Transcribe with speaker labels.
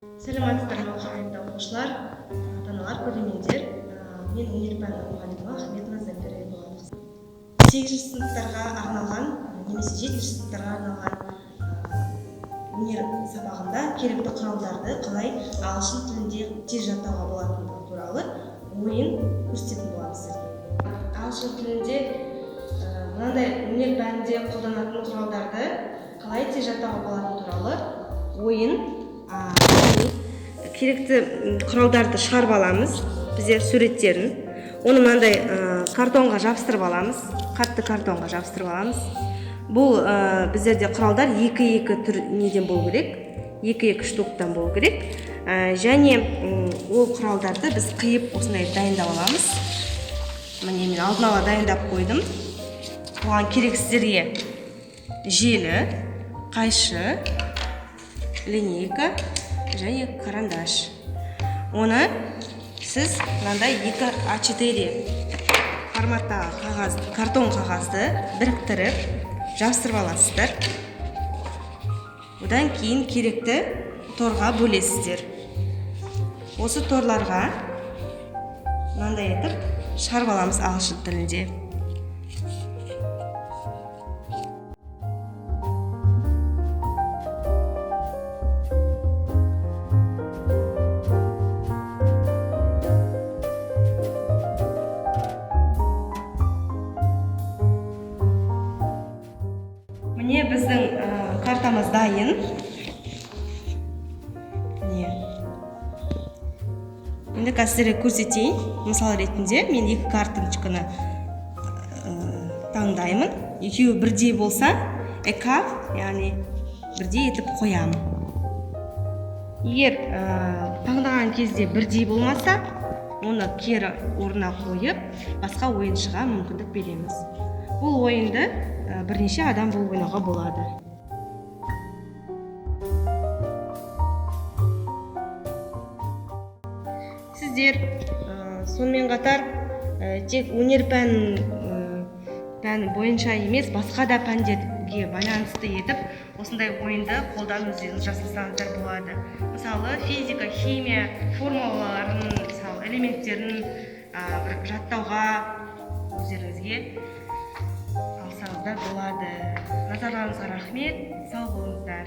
Speaker 1: Сәлеметсіздер ме, құрметті оқушылар, ата-аналар, көрермендер. Мен өнер пәнінің мұғалімі Ахметова Замира Ерболатқызы. 8-ші сыныптарға арналған немесе 7-ші сыныптарға арналған өнер сабағында керекті құралдарды қалай ағылшын тілінде тез жаттауға болатындығы туралы ойын көрсететін боламыз сіздерге. Ағылшын тілінде мынандай өнер пәнінде қолданатын құралдарды қалай тез жаттауға болатыны туралы ойын. Керекті құралдарды шығарып аламыз, біздер суреттерін. Оны мынандай картонға жабыстырып аламыз, қатты картонға жабыстырып аламыз. Бұл біздерде құралдар екі-екі түр неден болу керек, екі-екі штуктан болу керек. Және ол құралдарды біз қиып осындай дайындап аламыз. Міне, мен алдын ала дайындап қойдым. Оған керек сіздерге желі, қайшы, линейка және карандаш. Оны сіз мынандай екі А4 форматтағы қағаз, картон қағазды біріктіріп жабыстырып аласыздар. Одан кейін керекті торға бөлесіздер. Осы торларға мынандай етіп шығарып аламыз ағылшын тілінде. Міне, біздің картамыз дайын. Міне. Енді қазір сіздерге көрсетейін. Мысал ретінде мен екі карточканы таңдаймын. Екеуі бірдей болса, a cup, яғни бірдей етіп қоямын. Егер таңдаған кезде бірдей болмаса, оны кері орнына қойып, басқа ойыншыға мүмкіндік береміз. Бұл ойынды бірнеше адам болып ойнауға болады. Сіздер сонымен қатар тек өнер пәні бойынша емес, басқа да пәндерге байланысты етіп осындай ойынды қолдан өздеріңіз жасасаңыздар болады. Мысалы, физика, химия формулаларын, мысалы, элементтерін бір жаттауға өздеріңізге алсаңыздар болады. Назарларыңызға рахмет, сау болыңыздар.